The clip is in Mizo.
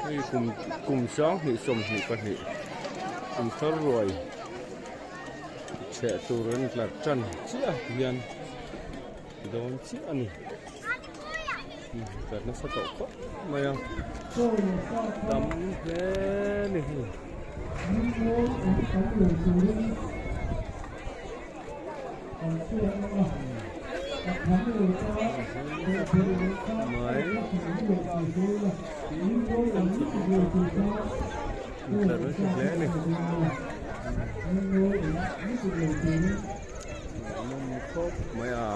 Hei kum kum 20 22 inthar ruai chheh tur an tlar tan chiah hian dawn chiah a ni tlar nasa tawh khawp mai a tam hle a ni hei. Mai tlar nasa hle a ni. Ngaihnawm khawp mai a.